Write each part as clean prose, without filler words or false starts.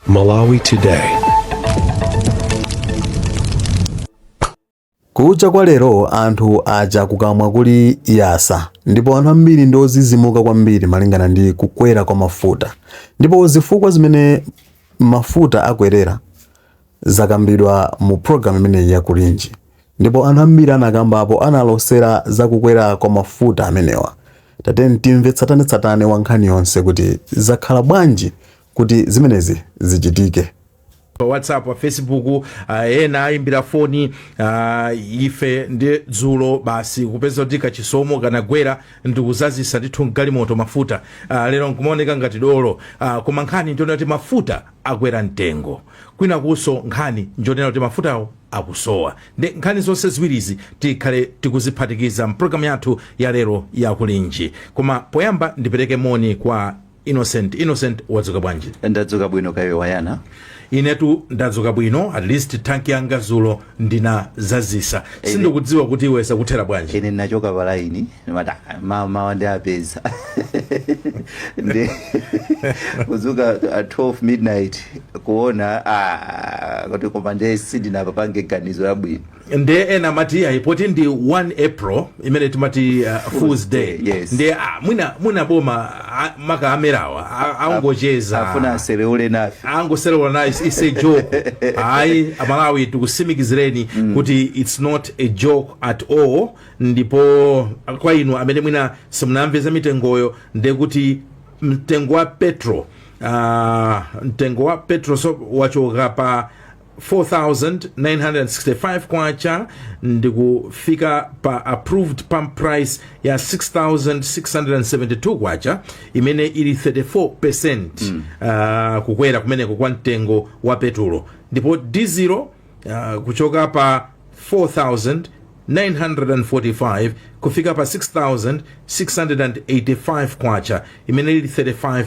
Malawi Today. Kucha kwa lero anthu aja kukamwa kuli yasa ndipo anthu ambiri ndi ozizimuka kwambiri malingana ndi kukwera kwa mafuta ndipo zifukwa zimene mafuta akwerera zakambidwa mu program imeneyi ya Kulinji ndipo anthu ambiri anakambapo analosera za kukwera kwa mafuta amenewa. Tatiyeni timve tsatanetsatane wa nkhani yonse kuti zakhala bwanji kuti zimenezi zichitike. Pa WhatsApp, pa Facebook, ena ayimbira foni ife ndi dzulo basi kupeza kuti kachisomo kanagwera ndikuzazisa ndithu mgalimoto mafuta, lero nkumaoneka ngati dolo, koma nkhani ndionena kuti mafuta akwera mtengo, kwinakunso nkhani njonena kuti mafutawo akusowa. Ndi nkhani zonse ziwirizi tikhale tikuziphatikiza mpulogalamu yathu ya lero ya Kulinji, koma poyamba ndipereke moni kwa Innocent. Innocent, wadzuka bwanji? Ndadzuka bwino, kaya iwe Wayana? Inetu ndadzuka bwino, at least tanki yanga zulo ndinazazisa. Sindikudziwa kuti iwe zakuthera bwanji. Ine ndinachoka pa laini, ndimati, "Ah, mawa ndiapeza." Ndi kudzuka at 12 midnight kuona, ah, kuti koma ndiye sindinapange ganizo labwino. Ndiye ena amati ayi, poti ndi 1 April imene timati Fools Day. Ndiye mwina boma, maka a MERAwa angocheza. Afuna aseleule nafe. Angoselewula nayo, it's a joke. Ayi, Amalawi, tikusimikizireni kuti it's not a joke at all. Ndipo kwa inu amene mwina simunamve za mitengoyo, ndiye kuti mtengo wa petrol so wachoka pa 4,965 kwacha ndikufika pa approved pump price ya 6,672 kwacha, imene ili 34% kukwera kumeneko kwa mtengo wa petulo. Ndipo dizelo kuchoka pa 4,945 kufika pa 6,685 kwacha, imene ili 35%.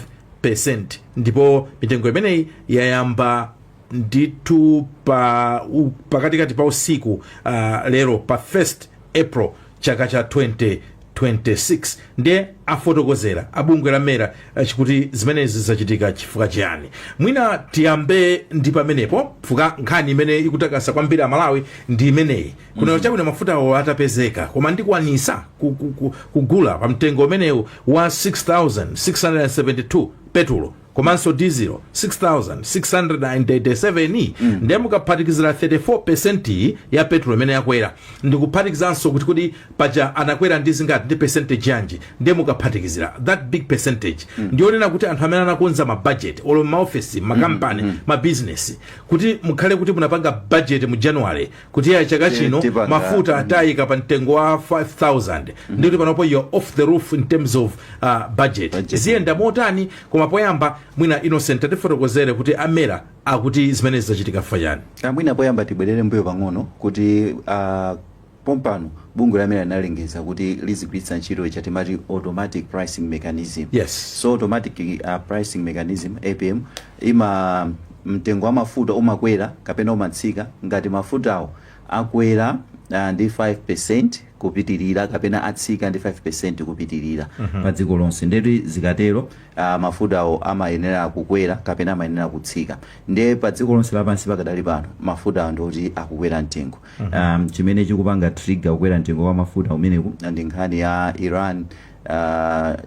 Ndipo mitengo imeneyi yayamba ndithu pakatikati pa usiku lero pa 1 April chaka cha 2026. Ndiye afotokozera abungwe la MERA chikuti zimenezi zachitika chifukwa chiyani. Mwina tiyambe ndi pamenepo, fuka nkhani imene ikutakasa kwambiri Amalawi ndi imeneyi kuno. Chabwino, mafutawo atapezeka, koma ndikwanisa kugula pa mtengo umenewu wa 6672 petulo komanso dizelo 6687? Ndiye mukaphatikizira 34% ya petulo imene yakwera, ndikuphatikizanso kuti paja anakwera ndi zingati, ndi percentage yanji, ndiye mukaphatikizira that big percentage, ndionena kuti anthu amene anakonza mabudget olo maofesi, makampani, mabizinesi, kuti mukhale kuti munapanga budget mu January kuti ya chaka chino tipanga, mafuta atayika pa mtengo wa 5000, ndikuti panopo you're off the roof in terms of budget. Budget. Ziyenda motani? Koma poyamba mwina Innocent atifotokozere kuti a MERA akuti zimene zachitika fayani. Mwina poyamba tibwerere mbuyo pang'ono kuti pompano bungwe la MERA linalengeza kuti lizigwiritsa ntchito icha timati automatic pricing mechanism. So automatic pricing mechanism, APM, ima mtengo wa mafuta umakwera kapena umatsika ngati mafutawo akwera ndi 5% kupitirira kapena atsika ndi 5% kupitirira pa dziko lonse. Ndetu zikatero mafutawo amayenera kukwera kapena amayenera kutsika. Ndiye pa dziko lonse lapansi pakadali pano mafutawo ndikuti akukwera mtengo. Chimene chikupanga trigger kukwera mtengo wa mafuta umeneku ndi nkhani ya Iran,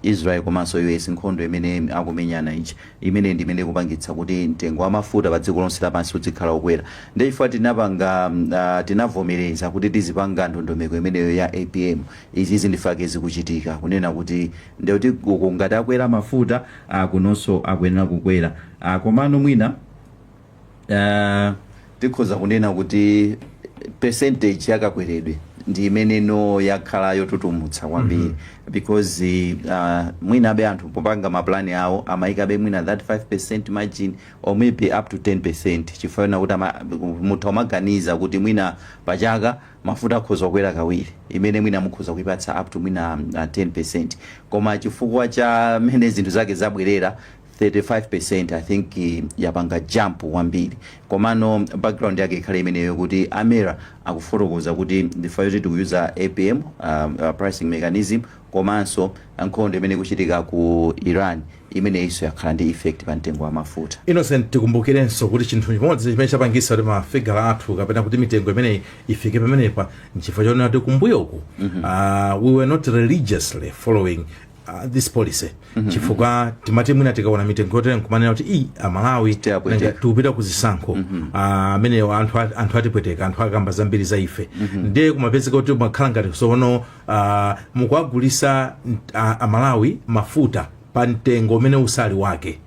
Israel komanso US, nkhondo imene akumenyana ichi, imene ndi imene ikupangitsa kuti mtengo wa mafuta pa dziko lonse lapansi uzikhala ukwera. Ndi chifukwa tinapanga tinavomereza kuti tizipanga ndondomeko imeneyo ya APM. Izi zindifake zikuchitika kunena kuti ndikuti uku ngati akwera mafuta, kunonso akuyenera kukwera. Komano mwina tikhoza kunena kuti percentage yakakweredwe ndi imeneno yakhala yotutumutsa kwambiri because mwinabe anthu popanga maplani awo amayikabe mwina that 5% margin or maybe up to 10%, chifukwa kuti mutha umaganiza kuti mwina pachaka mafuta akhoza kukwera kawiri, imene mwina mukhoza kuipatsa up to mwina 10%. Koma chifukwa cha mmene zinthu zake zabwerera, 35%, I think yapanga jump kwambiri. Komano background yake ikhale imeneyo, kuti a MERA akufotokoza kuti ndifa yoti tikuyuza APM, pricing mechanism, komanso nkhondo imene ikuchitika ku Iran imeneyinso yakhala ndi effect pa mtengo wa mafuta. Innocent, tikumbukirenso kuti chinthu chimodzi chimene chapangisa kuti mafigala athu kapena kuti mitengo imeneyi ifike pamenepa nchifukwa chonena kuti kumbuyoku we were not religiously following this policy, chifukwa timati mwina tikaona mitengo yotere nkumanena kuti i Amalawi Tiyapweteka. nanga tikupita kuzisankho, amenewo anthu atipweteka, anthu akamba zambiri za ife. Ndiye kumapezeka kuti makhala ngati sono mukuagulisa Amalawi mafuta pa mtengo umene usali wake.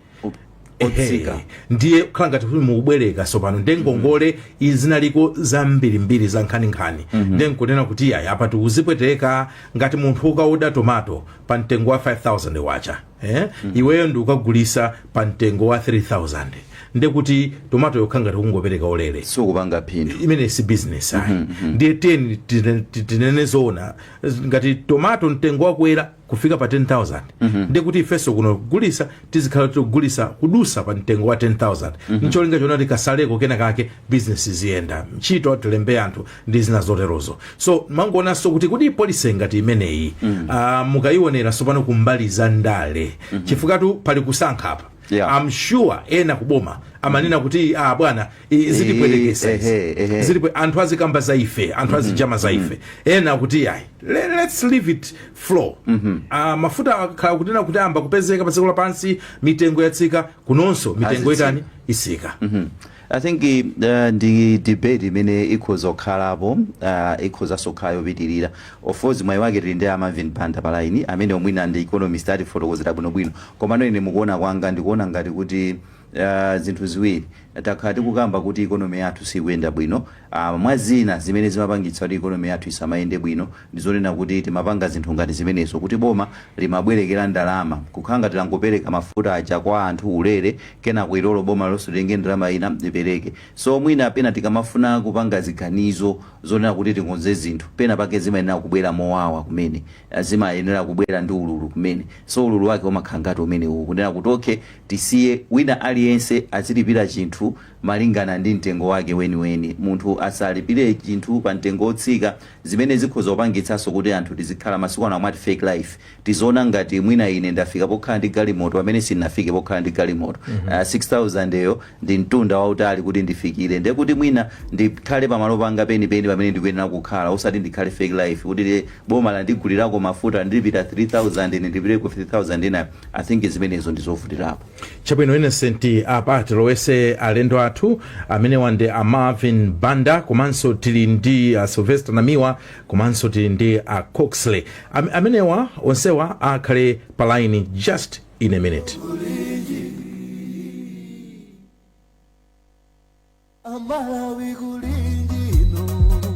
Otsika. Ehe. Ndiye kukhala ngati kuti mukubwereka sopano, ndiye ngongole zinaliko zambirimbiri za nkhaninkhani. Ndiye nkunena kuti yayi, apa tikuzipweteka. Ngati munthu ukaoda tomato pa mtengo wa 5000 wacha, eh? Iweyo ndi ukagulisa pa mtengo wa 3000, ndiye kuti tomato yokha ngati kungopereka ulere. Sukupanga phindu. Imene si business ayi. Ndiye tiyeni tinene zoona, ngati tomato mtengo wakwera kufika pa 10,000, ndiye kuti ifenso kuno kugulisa tizikhala tikugulisa kudusa pa mtengo wa 10,000, ncholinga chona tikasaleko kena kake, business ziyenda, ntchito tilembe anthu ndi zina zoterozo. So mangoonanso kuti kodi policy ngati imeneyi mukayionera sopano kumbali za ndale, chifukwa pali kusankha apa. I'm sure ena kuboma amanena kuti, "Ah bwana, zitipwetekesa izi." Ehe, ehe. Anthu azikamba za ife, anthu azijama za ife. Ena kuti ayi, let's leave it flow. Mafuta akhala kunena kuti amba kupezeka pa dziko lapansi, mitengo yatsika, kunonso mitengo Azitsika. itani? Isika. I think ndi debate imene ikhoza kukhalapo, ikhozanso kukhala yopitirira. Of course, mwayi wake tili ndi a Marvin Banda pa line, amene omwina ndi economist, atifotokozera bwinobwino. Komano ine mukuona kwanga ndikuona ngati kuti zinthu ziwiri. Takhala tikukamba kuti economy yathu sikuyenda bwino. Mwa zina zimene zimapangitsa kuti economy yathu isamayende bwino ndizonena kuti timapanga zinthu ngati zimenezo, kuti boma limabwerekera ndalama, kukhala ngati langopereka mafuta aja kwa anthu ulere, kenako ilolo boma lonse litenge ndalama ina lipereke. So mwina pena tikamafuna kupanga ziganizo zonena kuti tikonze zinthu, pena pake zimayenera kubwera mowawa kumene, zimayenera kubwera ndi ululu kumene. So ululu wake umakhala ngati umene uwu, kunena kuti okay, tisiye wina aliyense azilipira chinthu malingana ndi mtengo wake weniweni, munthu asalipire chinthu pa mtengo wotsika, zimene zikhoza kupangitsanso kuti anthu tizikhala masiku ano amati fake life, tizoona ngati mwina ine ndafika pokhala ndi galimoto pamene sindinafike pokhala ndi galimoto. 6000 eyo ndi mtunda wautali kuti ndifikire, ndiye kuti mwina ndikhale pamalo panga penipeni pamene ndikuyenera kukhala, osati ndikhale fake life kuti boma landigulirako mafuta, ndilipira 3000, ine ndilipireko 3000 inayo. I think zimenezo ndizovutirapo. Chabwino, Innocent, apa tilowese alendo athu amenewa ndi a Marvin Banda, komanso tili ndi a Sylvester Namiwa, komanso tili ndi a Coxley. Amenewa onsewa akhale pa line just in a minute. Amalawi kulinjino,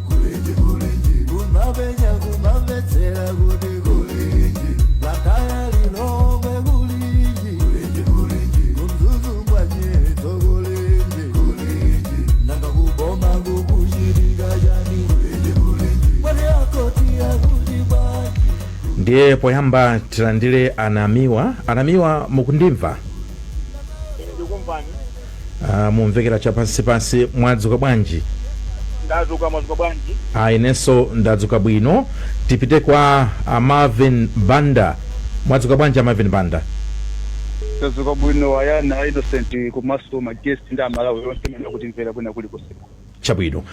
kulinji kulinji, kumapenya kumamvetsera kuti kulinji, Blantyre, Lilongwe kulinji, kulinji kulinji, kuMzuzu mwanyeto kulinji, kulinji, nanga kuboma kukuchitika chani? Kulinji kulinji, mwene akoti akuti bwanji? Ndiye poyamba tilandire Anamiwa. Anamiwa, mukundimva? Ndikumvani. Mumvekera chapansipansi. Mwadzuka bwanji? Ndadzuka, mwadzuka bwanji? Inenso ndadzuka bwino. Tipite kwa a Marvin Banda. Mwadzuka bwanji, a Marvin Banda? Tadzuka bwino, ayana Innocent komanso ma guest ndi Amalawi onse amene akutimvera kwina kulikonse. Chabwino.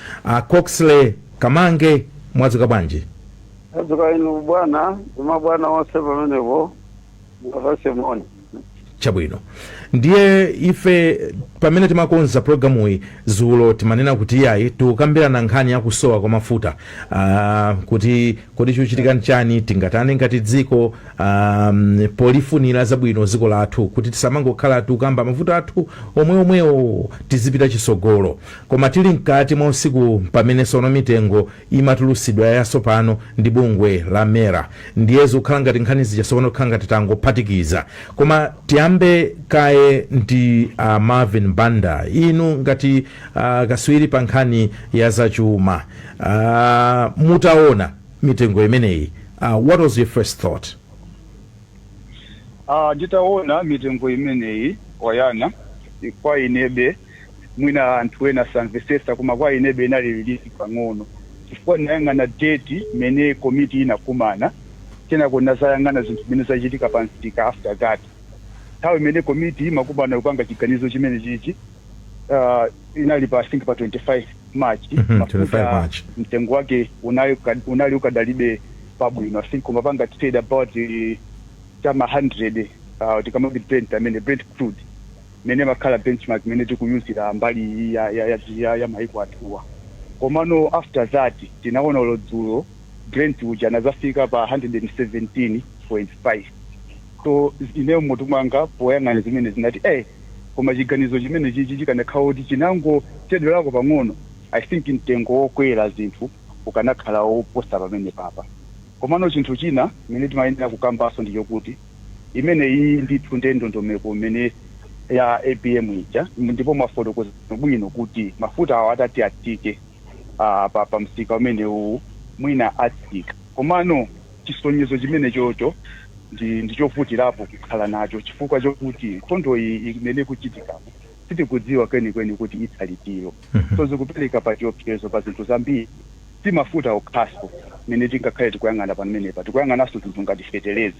Coxley Kamange, mwadzuka bwanji? Tadzuka inu bwana ndi mabwana onse pamenepo, mukapase moni. Chabwino. Ndiye ife pamene timakonza programuyi zulo timanena kuti iyayi, tikukambirana nkhani yakusowa kwa mafuta, kuti kodi chikuchitika nchani, tingatani ngati dziko polifunira zabwino dziko lathu, kuti tisamangokhala tikukamba mavuto athu omweomwewo, tizipita chisogolo. Koma tili mkati mwa usiku pamene sono mitengo imatulusidwa yatsopano ndi bungwe la MERA, ndiye zikukhala ngati nkhani zija sopano kukhala ngati tangophatikiza. Koma tiyambe kaye ndi Marvin Banda. Inu ngati kaswiri pa nkhani ya zachuma, mutaona mitengo imeneyi, what was your first thought? Nditaona mitengo imeneyi, wayana, kwa inebe mwina anthu ena samvesesa, koma kwa inebe inali relief pang'ono, chifukwa ndinayang'ana date imene komiti inakumana, kenako ndinazayang'ana zinthu zimene zachitika pa msika after that. Nthawi imene komiti imakumana kupanga chiganizo chimene chichi inali pa, I think, pa 25 March. 25 March. Mtengo wake unali ukadalibe pabwino. I think kumapanga trade about chama 100, tikamati Brent, amene Brent crude mene makhala benchmark imene tikuyuzira mbali ya maiko athuwa. Komano after that tinaona lodzulo Brent uja anazafika pa 117.5. So ineyo mutu mwanga poyang'ana zimene zinati, koma chiganizo chimene chichi chikanakhala kuti chinangochedwerako pang'ono, I think mtengo wokwera zinthu ukanakhala woposa pamene papa. Komano chinthu china imene timayenera kukambaso ndi chokuti imene iyi ndithu ndiye ndondomeko imene ya APM ija, ndipo mwafotokoza bwino kuti mafuta awo atati atike pa msika umene uwu mwina atsika. Komano chisonyezo chimene chocho ndi chovutirapo kukhala nacho, chifukwa chokuti nkhondo iyi imene ikuchitikamo sitikudziwa kwenikweni kuti itsalitiro. So zikupereka pa chiopsezo pa zinthu zambiri, si mafuta okhaso mene tingakhale tikuyang'ana pamenepa. Tikuyang'ananso zinthu ngati feteleza,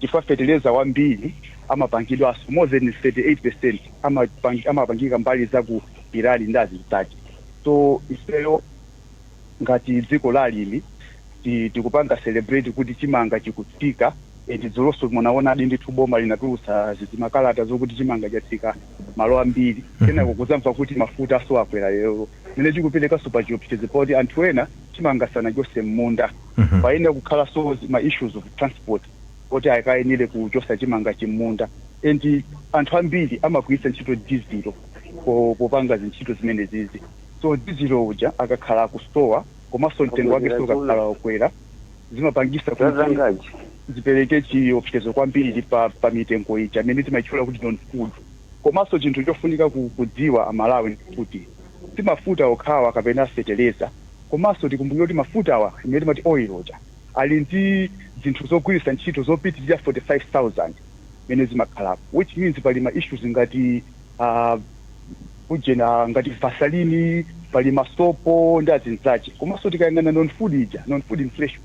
chifukwa feteleza wambiri amapangidwanso, more than 38% amapangika mbali za ku Iran ndi azitati. So ifeyo ngati dziko la alimi tikupanga celebrate kuti chimanga chikutsika, and dzulonso munaonadi ndithu boma linatulutsa zimakalata zokuti chimanga chatsika malo ambiri. Kenako kuzamva kuti mafuta aso akwera lero, mene chikuperekanso pa chiopsezo poti anthu ena chimanga sanachose m'munda. Payenera kukhalanso ma issues of transport oti akayenere kuchosa chimanga chimunda, and anthu ambiri amagwiritsa ntchito dizilo popanga zintchito zimene zizi. So dizilo uja akakhala akusowa, komanso mtengo wake ukakhala wakwera, zimapangisa kuti Zazangaji. zipereke chiopsezo kwambiri pa mitengo ija amene timayitchula kuti non food. Komanso chinthu chofunika kudziwa Amalawi ndi kuti si mafuta okhawa kapena feteleza, komanso tikumbukire kuti mafuta awa imene timati oil uja ali ndi zinthu zogwiritsa ntchito zopitirira 45,000 mene zimakhalapo, which means pali ma issues ngati kujena, ngati vaseline, pali masopo ndi azinzache. Komanso tikayang'ana non food ija, non food inflation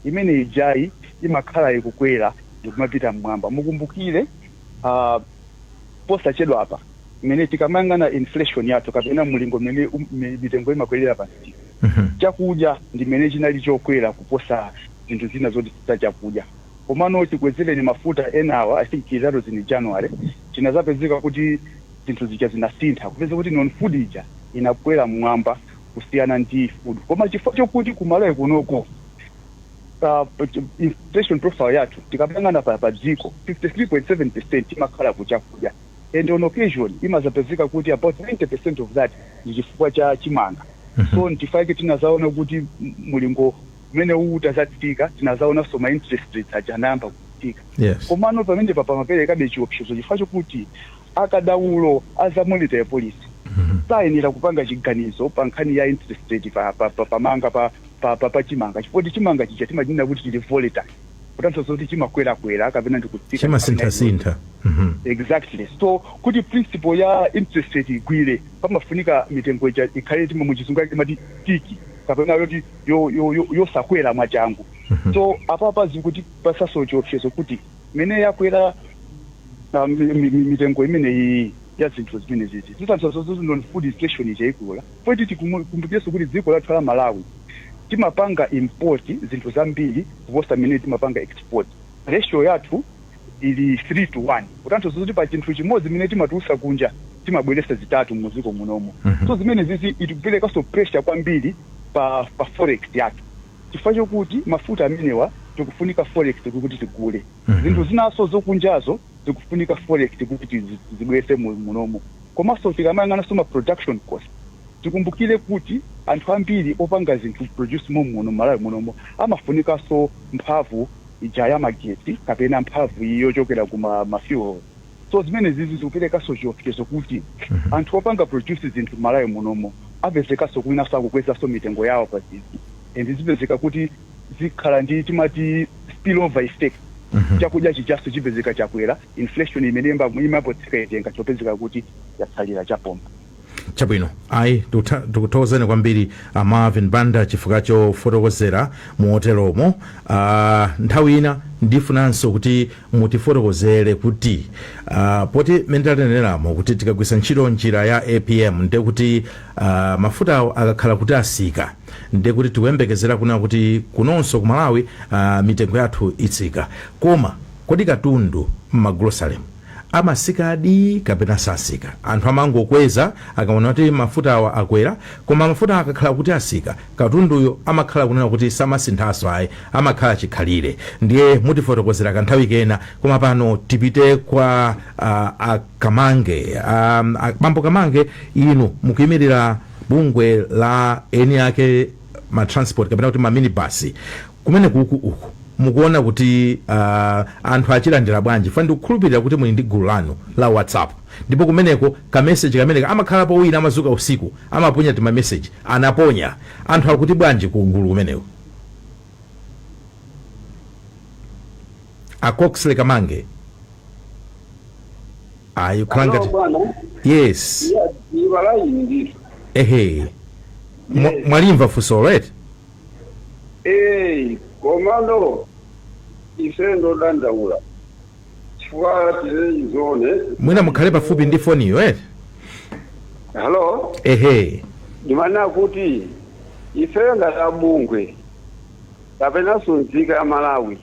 imene ijayi imakhala ikukwera ndikumapita mmwamba. Mukumbukire posachedwa apa imene tikamayang'ana inflation yathu kapena mulingo mmene mitengo imakwerera pansi, chakudya ndi mmene chinali chokwera kuposa zinthu zina zoti za chakudya. Komano tikwezereni mafuta enawa, I think that was in January, chinazapezeka kuti zinthu zija zinasintha, kupeza kuti non food ija inakwera mmwamba kusiyana ndi food. Koma chifukwa chokuti kumalawi kunoko inflation profile yathu tikapangana pa dziko, 53.7% imakhala ku chakudya, and on occasion imazapezeka kuti about 90% of that ndi chifukwa cha chimanga. So ntifake tinazaona kuti mulingo umene uwu utazatsika, tinazaonanso ma interest rates aja anayamba kutsika. Komano pamene pamaperekabe chiopsezo chifukwa chokuti akadaulo aza monetary policy sayenera kupanga chiganizo pa nkhani ya interest rate pa, pa, pa, pamanga pa, pa, pa, pa chimanga, chifukwa kuti chimanga chija timachinena kuti chili volatile, kutanthauza kuti chimakwerakwera kapena ndikutsika. Chimasinthasintha. Exactly. So kuti principle ya interest rate igwire, pamafunika mitengo ija ikhale timwe muchizungu yake timati sticky, kapena yoti yosakwera mwachangu. So apapa zikuti pasaso chiopsezo kuti mene yakwera mitengo imene iyi ya zinthu zimene zizi zitanthauza zoti non food inflation ija ikula, poti tikumbukirenso kuti dziko lathu la Malawi timapanga import zinthu zambiri kuposa mmene timapanga export. Ratio yathu ili 3 to 1, kutanthauza kuti pa chinthu chimodzi mmene timatulusa kunja, timabweresa zitatu muziko munomo. So zimene zizi ikuperekanso pressure kwambiri pa forex yathu, chifukwa chokuti mafuta amenewa tikufunika forex kuti tigule. Zinthu zinaso zokunjazo zikufunika forex kuti zibwerese munomo. Komanso tikamayang'ananso ma production cost, tikumbukire kuti anthu ambiri opanga zinthu produce muno Malawi munomo amafunikanso mphamvu ija ya magetsi kapena mphamvu iyi yochokera ku ma fuel. So zimene zizi zikuperekanso chiopsezo kuti anthu opanga produce zinthu Malawi munomo apezekanso kwinanso akukwezanso mitengo yawo pa zinthu, and zipezeka kuti zikhala ndi timati spillover effect. Chakudya chichaso chipezeka chakwera. Inflation imene imapotsika itenga chopezeka kuti yatsalira chapomba. Chabwino, ayi, tikuthokozeni kwambiri a Marvin Banda chifukwa chofotokozera moteromo. Nthawi ina ndifunanso kuti mutifotokozere kuti poti mmene taneneramo kuti tikagwisa ntchito njira ya APM, ndiye kuti mafutawo akakhala kuti asika, ndiye kuti tikuyembekezera kuna kuti kunonso ku Malawi mitengo yathu itsika. Koma kodi katundu m'magrosalemu amasikadi kapena sasika? Anthu amangokweza akaona kuti mafuta awa akwera, koma mafuta akakhala kuti asika, katunduyo amakhala kunena kuti samasinthaso ayi, amakhala chikhalire. Ndiye mutifotokozera kanthawi kena. Koma pano tipite kwa Akamange. Bambo Kamange, inu mukuyimirira bungwe la eni ake ma transport kapena kuti ma minibus kumene kuku uku. Mukuona kuti anthu achilandira bwanji? Fa ndikukhulupirira kuti muli ndi gulu lanu la WhatsApp, ndipo kumeneko kameseji kameneka amakhalapo, wina amazuka usiku amaponya tima message anaponya. Anthu akuti bwanji ku gulu kumeneko, a Coxley Kamange? Ayi, kukhala ngati Bwana. Yes. Iwalaini ndithu. Ehe. Mwalimva funso, right? Eh, komano ife ndodandaula chifukwa tizone. Mwina mukhale pafupi ndi foniyo, right? Hello? Ehe. Ndimanena kuti ife ngati abungwe kapenanso nzika ya Malawi,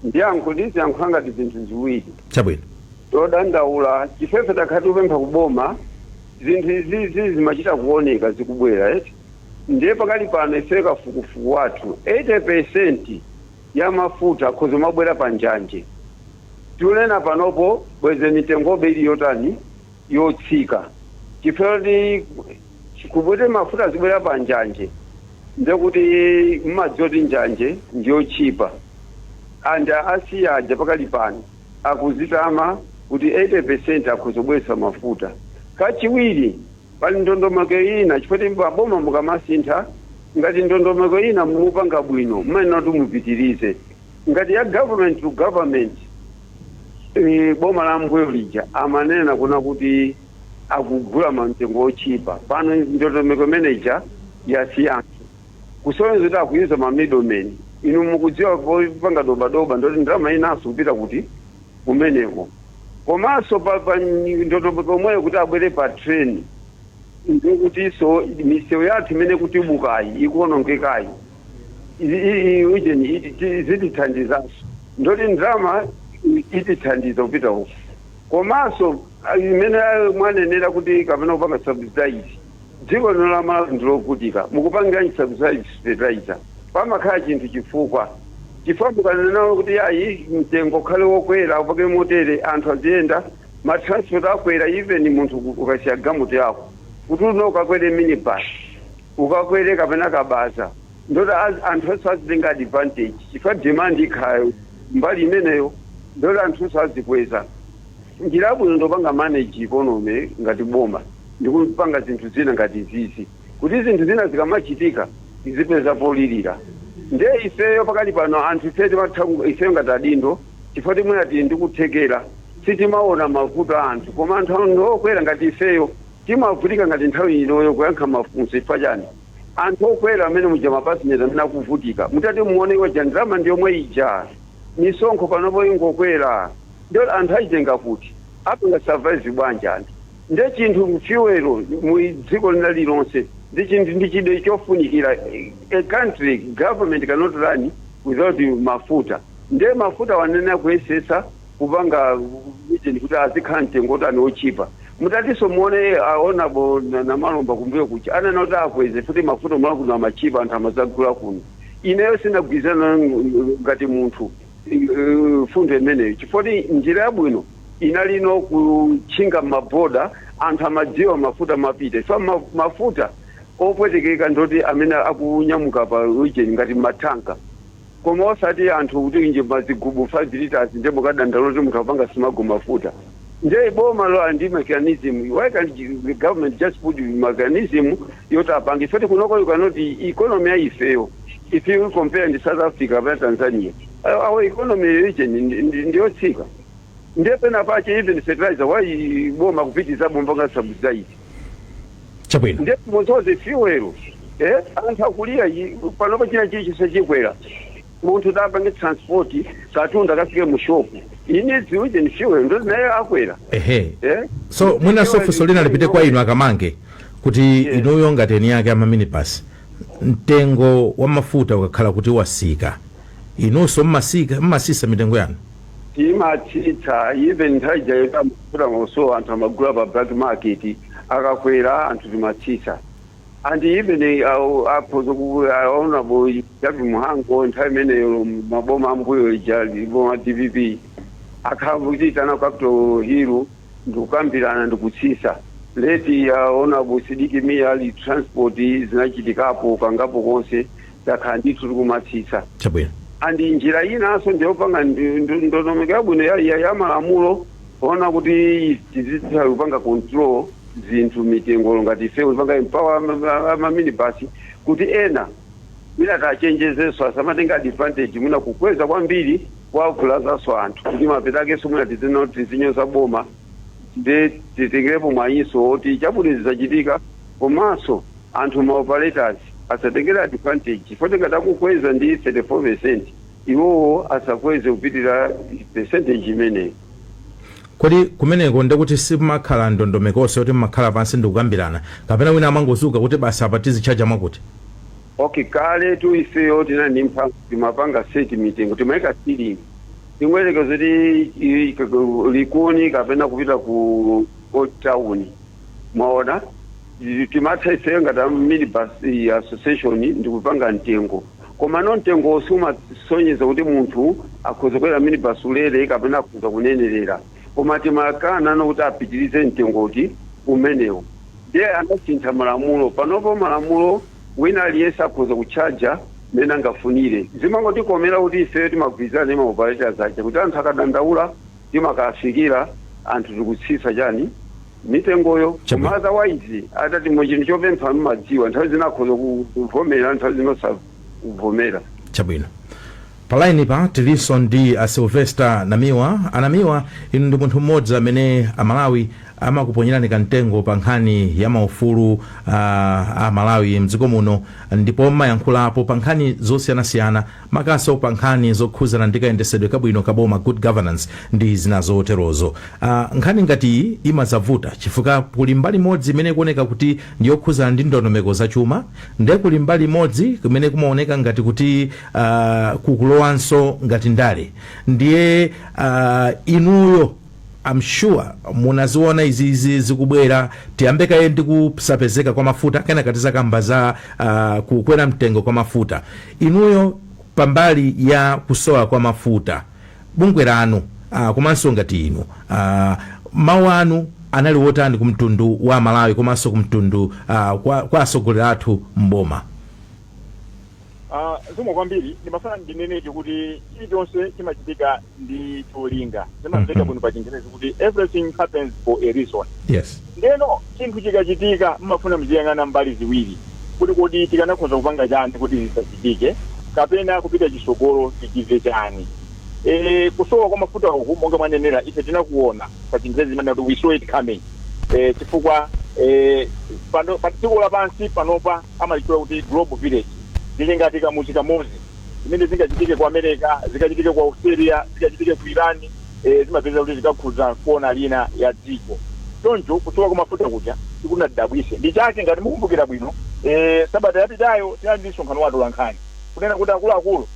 ndiyankho ndiziyankhula ngati zinthu ziwiri. Todandaula chifefe takhala tikupempha kuboma zinthu izizi zimachita kuoneka zikubwera, eti? Ndiye pakali pano ife kafukufuku wathu, 80% ya mafuta akhoza mabwera pa njanje. Tikunena panopo bweze mitengobe ili yotani, yotsika, chifukwa kuti kubwete mafuta azibwera pa njanje, ndekuti mmadziwa kuti njanje ndiyotchipa. And asiya aja pakali pano akuzitama kuti 80% akhoza kubweretsa mafuta. Kachiwiri, pali ndondomeko ina, chifukwa kuti maboma mukamasintha, ngati ndondomeko ina mupanga bwino, mumayenera kuti mupitirize. Ngati ya government to government, boma la mbuyo lija amanena kuna kuti akugula mamtengo ochipa. Pano ndondomeko imeneja yasiyanso, kusonyeza kuti akuyuza ma middlemen. Inu mukudziwa popanga dobadoba, ndoti ndalama inanso kupita kuti kumeneko. Komanso pa ndondomeko omweyo kuti abwere pa train, ndikutinso misewu yathu imene kutibukayi, ikuonongekayi, ujeni zitithandizanso, ndoti ndalama itithandiza kupita uku. Komanso imene mwanenera kuti kapena kupanga subsidize, dziko lino la Malawi ndilovutika. Mukupangiranji subsidize fertilizer? Pamakhala chinthu chifukwa mukanena kuti ayi, mtengo ukhale wokwera, upake motere, anthu aziyenda, ma transport akwera. Even munthu ukasiya galimoto yako kuti uno ukakwere minibus, ukakwere kapena kabaza, ndoti anthu onse azitenga advantage chifukwa demand ikhala mbali imeneyo, ndoti anthu onse azikweza. Njira yabwino ndopanga manage economy ngati boma ndikupanga zinthu zina ngati zizi, kuti zinthu zina zikamachitika tizipeza polirira. Ndiye ifeyo pakali pano anthu ife timatha ifeyo ngati adindo, chifukwa timwena tili ndikuthekera, sitimaona mavuto a anthu. Koma anthu okwera ngati ifeyo timavutika ngati nthawi inoyo kuyankha mafunso. Chifukwa chani? Anthu okwera amene muja, mapasinja amene akuvutika, mutati muone iwo ndalama ndi yomwe ija, misonkho panopo ingokwera, ndio anthu achitenga kuti? Apanga survive bwanji anthu? Nde chinthu fuel mu dziko lina lilonse ndi chinthu, ndi chide chofunikira. A country government cannot run without mafuta. Nde mafuta wanena kuyesesa kupanga region kuti azikhala mtengo otani, ochipa. Mutatinso muone aonabo na Malomba kumbuyo kucha anena kuti akweze futi mafuta mwa kuno amachipa, anthu amazagula kuno. Ineyo sinagwirizana ngati munthu fundo imeneyo, chifukwa njira yabwino inalino kutchinga maboda, anthu amadziwa mafuta mapita, chifukwa mafuta opwetekeka ndoti amene akunyamuka pa region ngati matanka, koma osati anthu kuti nje mazigubu 5 liters. Nde mukadandalo kuti munthu apanga smuggle mafuta. Nde boma lo ndi mechanism, why can't the government just put mechanism yoti apange? Foti kunoko you cannot, economy ya ifeyo, if you compare ndi South Africa kapena Tanzania. Our economy region ndiyotsika. Ndiye pena pache even fertilizer, why boma kupitiza bomba subsidize? Ndiye muzoze fuel, anthu akulira panopo, china chilichonse chikwera. Munthu tapange transport katundu akafike mu shopu, he needs even fuel, ndo naye akwera. So mwinanso funso lina lipite kwa inu akamange kuti inuyo ngati eni yake amaminibus, mtengo wa mafuta ukakhala kuti wasika, inunso mmasika, mmasisa mitengo yanu? Timatsitsa. Even nthawi ija mafuta maso anthu amagula pa black market, akakwera anthu timatsitsa. And even akhoza aonapo Javi Muhango, nthawi imeneyo maboma ambuyo ija, boma DPP, akhambuchitana Capitol Hill ndikukambirana ndikutsisa. Leti aonapo Sidiki Mia ali transport, zinachitikapo kangapo konse, takhala ndithu tikumatsitsa. And njira inanso ndiyopanga ndondomeko yabwino ya malamulo ona kuti tizitha kupanga control zinthu, mitengo, ngati ife kupanga empower amaminibus kuti ena mwina tachenjezenso asamatenga advantage, mwina kukweza kwambiri kwavulazanso anthu, kuti mapetakenso mwina tizinyoza boma. Nde titengerepo mwayinso oti chabwino zizachitika, komanso anthu ma operators asatengere advantage foti ngati akukweza ndi 34%, iwowo asakweze kupitira percentage imeneyi. Kodi kumeneko ndekuti simakhala ndondomekonso yoti mmakhala pansi ndikukambirana, kapena wina amangozuka kuti basi, apa tizitchaja mwakuti? Okay, kale tu ifeyo tinali ndi mphamvu, timapanga set mitengo, timayika ceiling. Tingwelekeza kuti Likuni kapena kupita ku Old Town, mwaona, timatha ifeyo ngati a minibus association ndikupanga mtengo, koma no mtengo sumasonyeza kuti munthu akhoza kwera minibus ulere kapena akhoza kunenerera, koma timakana nokuti apitirize mtengoti umenewo. Ndiye anasintha malamulo. Panopo malamulo, wina aliyense akhoza kutchaja mmene angafunire. Zimangotikomera kuti ifeyo timagwirizana ndi maoperators aja, kuti anthu akadandaula timakafikira anthu tikutsitsa chani, mitengoyo. Koma otherwise atati mu chinthu chopempha, mmadziwa, nthawi zina akhoza kuvomera, nthawi zina osakuvomera. Chabwino. Pa line pa tilinso ndi a Sylvester Namiwa. Anamiwa, inu ndi munthu mmodzi amene Amalawi amakuponyerani kamtengo pa nkhani ya maufulu a Malawi mdziko muno, ndipo mmayankhulapo pa nkhani zosiyanasiyana, makamaka pa nkhani zokhuzana ndi kayendesedwe kabwino kaboma, good governance, ndi zina zoterozo. Nkhani ngati iyi imazavuta chifukwa kuli mbali imodzi imene ikuoneka kuti ndiyokhuzana ndi ndondomeko zachuma, nde kuli mbali imodzi kumene kumaoneka ngati kuti kukulowanso ngati ndale. Ndiye inuyo, I'm sure munaziona izizi zikubwera. Tiyambe kaye ndi kusapezeka kwa mafuta, kenaka tizakamba za kukwera mtengo kwa mafuta. Inuyo, pambali ya kusowa kwa mafuta, bungwe lanu komanso ngati inu, mawu anu anali wotani ku mtundu wa Malawi komanso ku mtundu kwa atsogoleri athu mboma? Zikomo kwambiri. Ndimafuna ndineneke kuti chilichonse chimachitika ndi cholinga. Zimamveka bwino pa Chingerezi kuti everything happens for a reason. Ndeno chinthu chikachitika, mmafuna mziyang'ana mbali ziwiri, kuti kodi tikanakhoza kupanga chani kuti zisachitike, kapena kupita chisogolo tichize chani? Kusowa kwa mafuta uku, monga mwanenera, ife tinakuona. Pa Chingerezi imene kuti we saw it coming, chifukwa pano pa dziko lapansi panopa amalitchula kuti global village, lili ngati kamuzi kamodzi. Zimene zingachitike ku America, zingachitike ku Australia, zingachitike ku Iran, zimapeza kuti zikakhudza kona lina ya dziko. Choncho kusowa kwa mafuta kuja sikunadabwise. Ndi chake, ngati mukumbukira bwino, sabata yapitayo tinali ndi msonkhano wa atolankhani kunena kuti akuluakulu,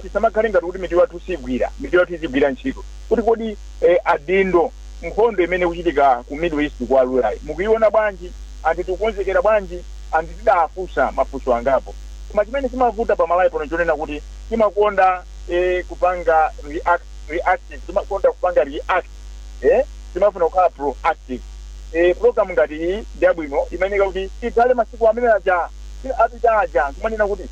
tisamakhale ngati kuti mitu yathu sigwira, mitu yathu izigwira ntchito, kuti kodi adindo, nkhondo imene ikuchitika ku Middle East kwa Ulaya mukuiona bwanji? Anthu tikukonzekera bwanji? Anthu tidafunsa mafunso angapo. Koma chimene chimavuta pa Malawi pano chonena kuti timakonda kupanga react, reactive, timakonda kupanga react, timafuna kukhala proactive. Program ngati iyi ndiyabwino, imayeneka kuti ikhale masiku amene aja apita aja, kumanena kuti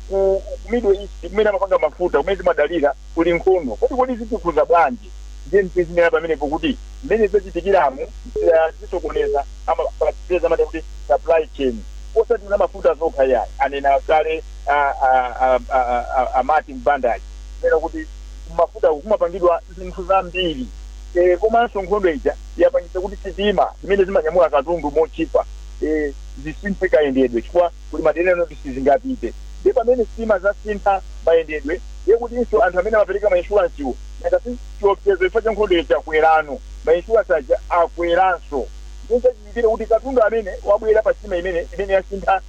ku Middle East kumene amapanga mafuta, kumene timadalira, kuli nkhondo, kodi zitikhuza bwanji? Ndiye tizinena pamenepo kuti mmene zachitikiramu zisokoneza, amapeza amati kuti supply chain, osati na mafuta zokha yayi. Anena kale a Martin Bandaji, Kunena kuti mafuta kumapangidwa zinthu zambiri, komanso nkhondo ija yapangitsa kuti sitima zimene zimanyamula katundu mochipa zisinthe kayendedwe, chifukwa kuli madera ena kuti sizingapite. Ndi pamene sitima zasintha mayendedwe, ndiye kutinso anthu amene amapereka ma insurance wo, ngati chiopsezo chifukwa cha nkhondo ija kwerano, ma insurance aja akweranso. Ndichachitikire kuti katundu amene wabwera pa sitima imene yasintha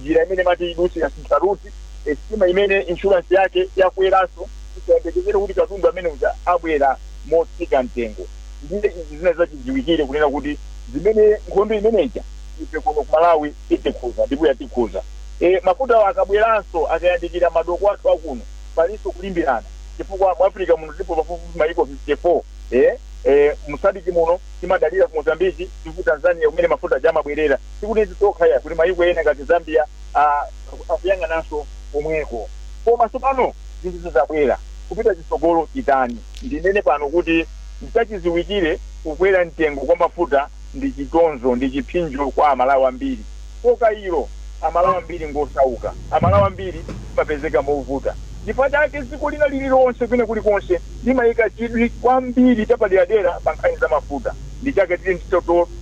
njira imene mati idutse, yasintha route, sitima imene insurance yake yakweranso, tisayembekezere kuti katundu amene uja abwera motsika mtengo. Ndiye izi zina zachidziwikire kunena kuti zimene nkhondo imeneja ife kuno ku Malawi itikhuza, ndipo yatikhuza. Mafuta akabweranso, akayandikira madoko athu akuno, palinso kulimbirana, chifukwa mu Africa muno tilipo pafupifupi maiko 54. Mu SADC muno timadalira ku Mozambiki ndi ku Tanzania kumene mafuta aja amabwerera. Sikuti tokha ya, kuti maiko ena ngati Zambia akuyang'ananso komweko. Koma tsopano zinthu zizabwera kupita chitsogolo chitani? Ndinene pano kuti ndichachidziwikire, kukwera mtengo kwa mafuta ndi chitonzo, ndi chipsinjo kwa Amalawi ambiri. Pokayiro Amalawi ambiri ngosauka, Amalawi ambiri timapezeka movuta. Chifukwa chake dziko lina lililonse, kwina kulikonse, limayika chidwi kwambiri chapaderadera pa nkhani za mafuta. Ndi chake tili ndi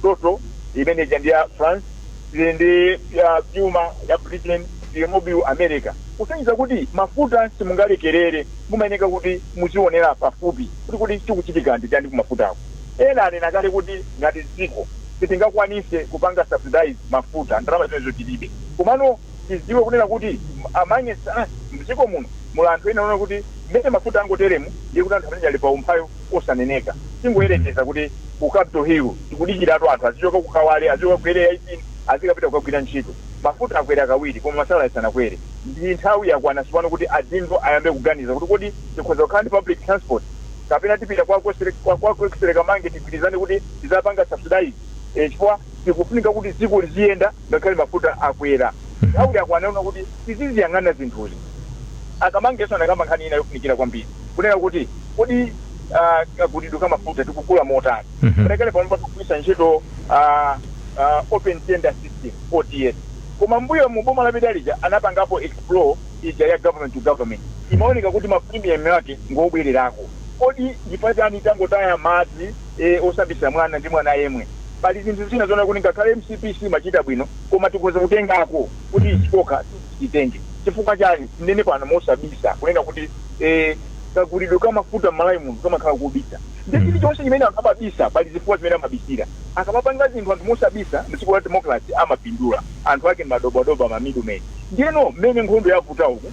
Total imene ija ndi ya France, tili ndi ya Puma ya Britain, tili Mobil America, kusonyeza kuti mafuta simungalekerere, mumayeneka kuti muzionera pafupi kuti chikuchitika ndi chani kumafutako. Ena anena kale kuti ngati dziko sitingakwanise kupanga subsidize mafuta, ndalama zimenezo tilibe. Komano tiziwe kunena kuti amongst us mdziko muno muli anthu ena ona kuti mmene mafuta angoteremu, ndiye kuti anthu amene ali pa umphawi osaneneka. Tingoyerekeza kuti ku Capital Hill tikudikiratu anthu azichoka ku Kawale, azichoka ku Area 18, azikapita kukagwira ntchito. Mafuta akwera kawiri koma ma salary sanakwere. Ndi nthawi yakwana tsopano kuti adindo ayambe kuganiza kuti kodi tikhoza kukhala ndi public transport kapena tipita kwa Kamange, tigwirizane kuti tizapanga subsidize, chifukwa tikufunika kuti dziko liziyenda ngakhale mafuta akwera. Nthawi yakwana una kuti tiziziyang'ana zinthuzi. Akamangeso anakamba nkhani ina yofunikira kwambiri, kunena kuti kodi kagulidwe ka mafuta tikugula motani? Panakale pano patikugwiritsa ntchito open tender system, OTS, koma mbuyo mu boma lapita lija anapangapo explore ija ya government to government. Imaoneka kuti ma premium yake ngobwererako. Kodi chifukwa chani tangotaya madzi osambisa mwana ndi mwana yemwe? Pali zinthu zina zoona kuti ngakhale MCPC machita bwino, koma tikhoza kutengako kuti ichikoka titenge. Chifukwa chani? Tinene pano mosabisa kunena kuti kagulidwe ka mafuta m'Malawi muno kamakhala kobisa. Ndi chilichonse chimene anthu amabisa, pali zifukwa zimene amabisira. Akamapanga zinthu anthu mosabisa mdziko la democracy, amapindula anthu ake, madobadoba, ma middlemen. Ndiyeno mmene nkhondo yavuta uku,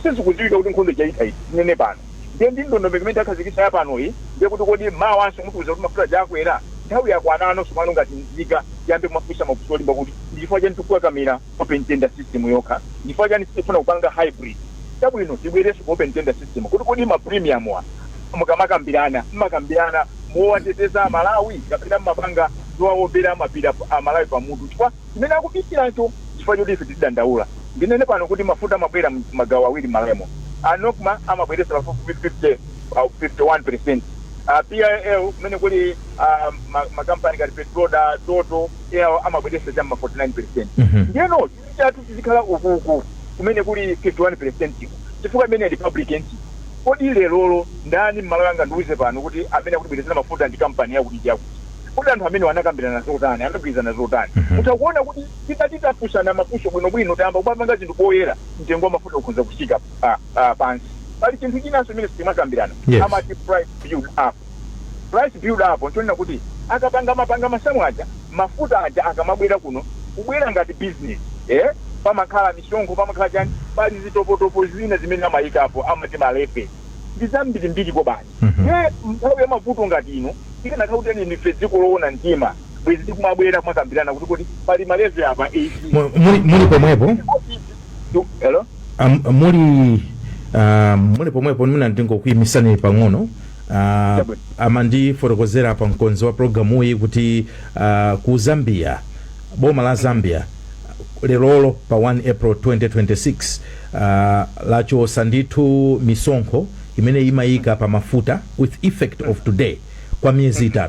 sizikudziwika kuti nkhondo ichaitha iti. Tinene pano ndiye ndi ndondomeko imene takhazikitsa yapanoyi, ndiye kuti kodi mawanso mutiuza kuti mafuta achakwera? Nthawi yakwanano tsopano ngati nzika tiyambe kumafunsa mafunso olimba kuti ndi chifukwa chani tikukakamira open tender system yokha? Ndi chifukwa chani sitifuna kupanga hybrid? Chabwino, tibwerenso ku open tender system kuti kodi ma premium wa mukamakambirana, mmakambirana mowateteza Amalawi kapena mmapanga zowawombera mapira Amalawi pamutu? Chifukwa chimene akubisiracho, chifukwa choti ife tizidandaula. Ndinene pano kuti mafuta amabwera magawo awiri m'Malawimo. A NOCMA amabweretsa pafupifupi 50, 51%. PIL, kumene kuli makampani ngati Petroda, Total, eyawo amabweretsa cham'ma 49%. Ndiyeno chinthu chathu chizikhala ukuku kumene kuli 51% iko, chifukwa imene ndi public entity. Kodi lerolo ndani m'Malawi angandiuze pano kuti amene akutibweretsera mafuta ndi kampani yakuti ndi yakuti? Kodi anthu amene anakambirana zotani, anagwirizana zotani? Mutha kuona kuti titati tafunsana mafunso bwinobwino, tayamba kumapanga zinthu poyera, mtengo wa mafuta ukhoza kusika pansi. Pali chinthu chinanso chimene sitimakambirana. Amati price build up. Price build up nchonena kuti akapanga mapanga masamu aja, mafuta aja akamabwera kuno, kubwera ngati business, pamakhala misonkho, pamakhala chani, pali zitopotopo zina zimene amayikapo, amati ma levy, ndi zambirimbiri kobasi. Ye nthawi ya mavuto ngati ino, tikanakhala kuti ndife dziko loona mtima, bwezi tikumabwera kumakambirana kuti kodi pali ma levy apa 18. Muli pomwepo? Hello? Muli pomwepo, mwina ndingokuyimisani pang'ono. Chabwino. Amandifotokozera pa mkonzi wa programuyi kuti ku Zambia, boma la Zambia lerolo pa 1 April 2026 lachosa ndithu misonkho imene imayika pa mafuta with effect of today kwa miyezi 3,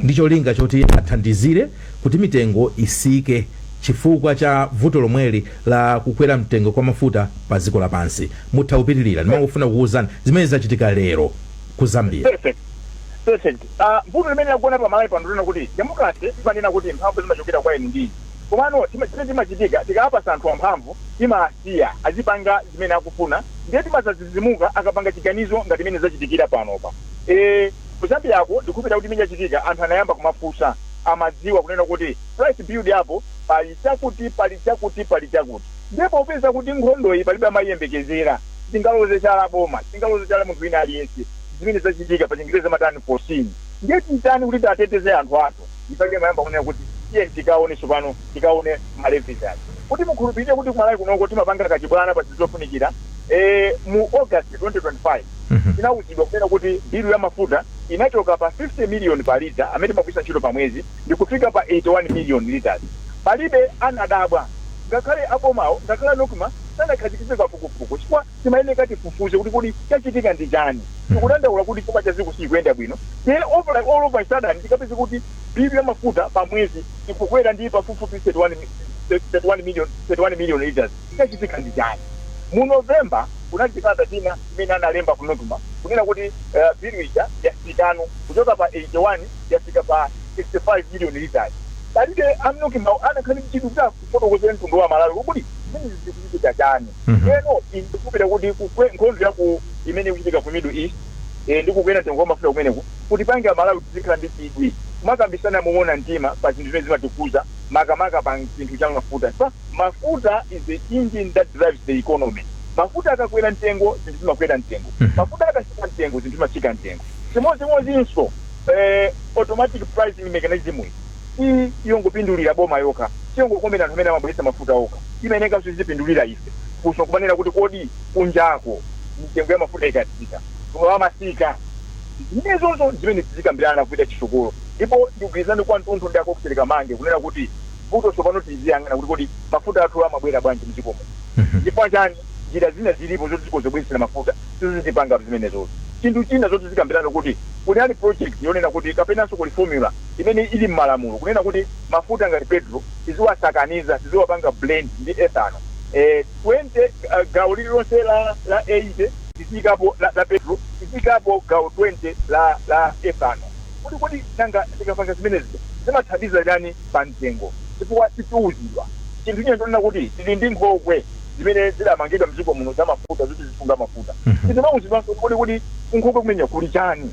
ndi cholinga choti athandizire kuti mitengo isike. Chifukwa cha vuto lomweli la kukwera mtengo kwa mafuta pa dziko lapansi. Mutha kupitirira, ndimangofuna kukuwuzani zimene zachitika lero ku Zambia. Perfect, perfect. Vuto limene lakuona pa Malawi pano, ndilona kuti democracy imanena kuti mphamvu zimachokera kwa inu ndini, komano chimene chimachitika, tikapasa anthu amphamvu timasiya azipanga zimene akufuna, ndiye timazazizimuka akapanga chiganizo ngati imene zachitikira panopa. Ku Zambiyako ndikukhulupirira kuti imene chachitika, anthu anayamba kumafunsa, amadziwa kunena kuti price build up pali chakuti, pali chakuti, pali chakuti. Ndipo popeza kuti nkhondoyi palibe amayiyembekezera, tingaloze chala boma, tingaloze chala munthu wina aliyense. Zimene zachitika pa Chingerezi amati unforeseen. Ndiye titani kuti tiateteze anthu athu? Ipake mayamba kunena kuti tiye tikaone tsopano, tikaone ma levies aja. Kuti mukhulupirire kuti kumalawi kunoko timapanga kachibwana pa zinthu zofunikira, mu August 2025 tinawuzidwa kunena kuti bilu ya mafuta inachoka pa 50 million pa lita amene timagwiritsa ntchito pa mwezi ndikufika pa 81 million liters. Palibe anadabwa, ngakhale abomawo, ngakhale a NOCMA sanakhazikitse kafukufuku, chifukwa timayeneka tifufuze kuti kodi chachitika ndi chani. Tikudandaula kuti chuma cha dziko sichikuyenda bwino, then all of a sudden tikapeze kuti bilu ya mafuta pa mwezi ikukwera ndi pafupifupi 31 million, 31 million liters. Chachitika ndi chani? Mu November kunali chikalata china chimene analemba ku NOCMA kunena kuti bilu ija yasikano kuchoka pa 81 yafika pa 65 million liters. Palibe a NOCMA anakhale mchidwi kuti afotokozere mtundu wa Malawi kuti zimene zikuchitika chani. Eno ndikupita kuti nkhondo yaku imene ikuchitika ku Middle East, ndi kukwera mtengo wa mafuta kumeneku, kuti pange Amalawi tizikhala ndi chidwi kumakambisana moona mtima pa zinthu zimene zimatikhuza, makamaka pa chinthu cha mafuta, chifukwa mafuta is the engine that drives the economy. Mafuta akakwera mtengo, zinthu zimakwera mtengo. Mafuta akasika mtengo, zinthu zimasika mtengo chimodzimodzinso. Automatic pricing mechanism iyi iyongopindulira boma yokha, siyongokomera anthu amene amabweretsa mafuta okha, imenekanso izipindulira ife. Funso kumanena kuti kodi kunjako mitengo ya mafuta ikatsika amasika? Zimenezozo zimene tizikambirana kupita chitsogolo. Ndipo ndikugwirizana kwathunthu ndi akokusereka mange kunena kuti vuto tsopano tiziyang'ana kuti kodi mafuta athu amabwera bwanji mdzikomo, chifukwa chani njira zina zilipo zoti zikozobweretsera mafuta sizitipanga zimenezozo. Chinthu china zoti zikambirana kuti kuli ali project yonena kuti kapenanso kuli formula imene ili m'malamulo kunena kuti mafuta ngati petrol tiziwasakaniza, tiziwapanga blend ndi ethanol, 20 gawo lililonse la 80 tiziyikapo la petrol, tiziyikapo gawo 20 la ethanol. Kuti nanga tikapanga zimenezi zimathandiza chani pa mtengo? Chifukwa titiuzidwa chinthu china chonena kuti tili ndi nkhokwe zimene zidamangidwa mdziko muno za mafuta zoti zisunga mafuta. Tizimauzidwanso kuti kunkhokwe kumene kuli chani,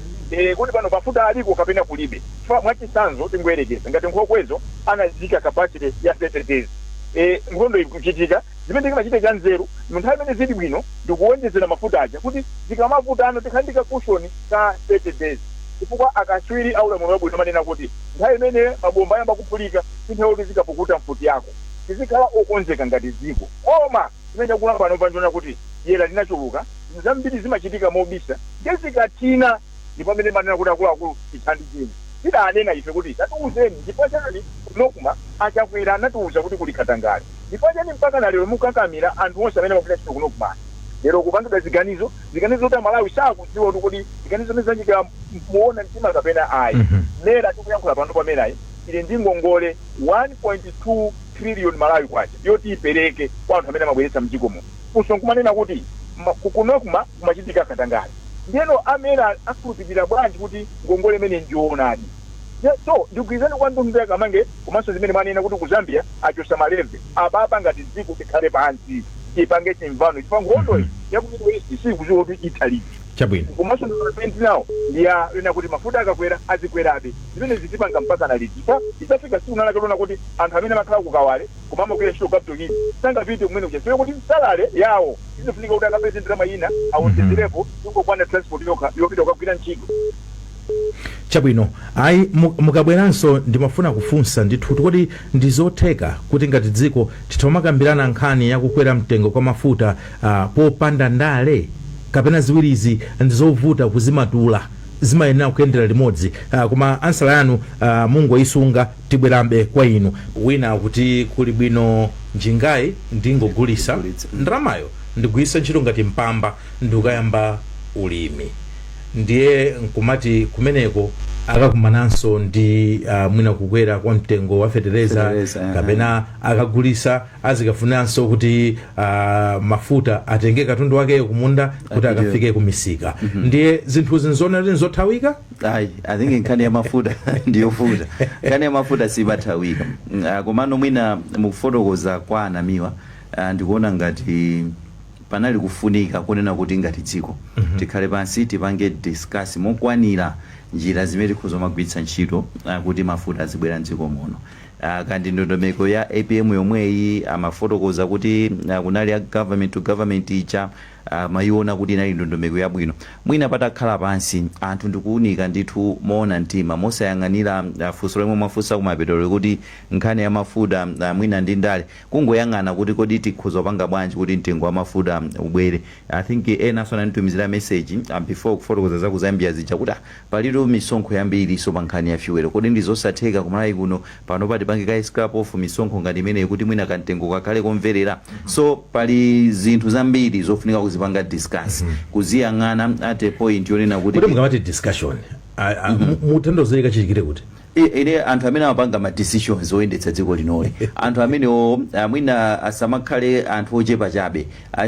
kuti pano mafuta aliko kapena kulibe. Chifukwa mwachitsanzo tingoyerekeza ngati nkhokwezo anazika capacity ya 30 days, nkhondo ikuchitika, zimene tikamachita cha nzeru mu nthawi imene zili bwino ndikuwonjezera mafuta aja kuti zikamavutano tikhale ndi ka cushion ka 30 days, chifukwa akatswiri aulamuliro wabwino amanena kuti nthawi imene mabomba ayamba kuphulika si nthawi yoti zikapukuta mfuti yako. Tizikhala okonzeka ngati dziko. Koma chimene chakula pano panjona kuti dyera linachuluka, zinthu zambiri zimachitika mobisa, ndiye zikathina ndipo amene manena kuti akuluakulu tithandizeni. Tidanena ife kuti tatiuzeni chifukwa chani NOCMA achakwera anatiuza kuti kuli katangale, chifukwa chani mpaka na lero mukakamira anthu onse amene amagwira ntchito ku NOCMA? Lero kupangidwa ziganizo zoti Amalawi sakudziwa kuti kodi ziganizo zimene zachitika muona mtima kapena ayi. MERA tikuyankhula pano, pamenayi ili ndi ngongole 1.2 trillion Malawi kwacha yoti ipereke kwa anthu amene amabweretsa mdziko muno. Funso nkumanena kuti ku NOCMA kumachitika katangale, ndiyeno a MERA akhulupirira bwanji kuti ngongole imene ndioonadi? So ndikugwirizana kwathunthu ndi akamange komanso zimene mwanena kuti ku Zambia achosa ma levy. Apapa ngati dziko tikhale pansi, tipange chimvano, chifukwa nkhondoyi ya ku Middle East sikudziwa kuti itha liti. Komanso ndipenti nawo ndiya ena kuti mafuta akakwera azikwerabe, zimene zitipanga mpaka na liti? Chifukwa idzafika tsiku nalake lona kuti anthu amene amakhala kukawale koma amagwira ntchito Capital Hill sangapite kumene kuja, chifukwa kuti salary yawo izifunika kuti akapeze ndalama ina awonjezerepo ingokwana transport yokha yopita kukagwira ntchito. Chabwino, ayi, mukabweranso ndimafuna kufunsa ndithu kuti ndi zotheka kuti ngati dziko tithamakambirana nkhani yakukwera mtengo kwa mafuta popanda ndale, kapena ziwirizi ndizovuta kuzimatula, zimayenera kuyendera limodzi? Koma answer yanu mungoyisunga, tibwerambe kwa inu. Wina akuti kuli bwino njingayi ndingogulisa, ndalamayo ndigwiritsa ntchito ngati mpamba ndikukayamba ulimi. Ndiye nkumati kumeneko akakumananso ndi mwina kukwera kwa mtengo wa fetereza, Fetereza, kapena akagulisa azikafunanso kuti mafuta atenge katundu wakeyo kumunda kuti Apite. akafike kumisika. Ndiye zinthuzi nzona kuti nzothawika? Ayi, I think nkhani ya mafuta ndiyofuta. Nkhani ya mafuta simathawika. Komano mwina mukufotokoza kwa anamiwa, ndikuona ngati panali kufunika kunena kuti ngati dziko tikhale pansi, tipange discuss mokwanira njira zimene tikhoza kumagwiritsa ntchito kuti mafuta azibwera mdziko muno. Kandi ndondomeko ya APM yomweyi amafotokoza kuti kunali ya government to government ija, amayiona kuti inali ndondomeko yabwino. Mwina patakhala pansi anthu ndikuunika ndithu moona mtima, mosayang'anira funso lomwe mwafunsa kumapetolo kuti nkhani ya mafuta mwina ndi ndale, kungoyang'ana kuti kodi tikhoza kupanga bwanji kuti mtengo wa mafuta ubwere. I think enanso ananditumizira message before kufotokoza za ku Zambia zija kuti palitu misonkho yambiri so pa nkhani ya fuel. Kodi ndi zosatheka kumalawi kuno pano patipange ka scrap off misonkho ngati imeneyi kuti mwina kamtengo kakhale komverera? So pali zinthu zambiri zofunika kuzipanga discuss, kuziyang'ana at a point yonena kuti Kuti mukamati discussion, mutanthauza ikachitikire kuti? Ine anthu amene amapanga ma decisions oyendetsa dziko linoli, anthu amenewo mwina asamakhale anthu ochepa chabe.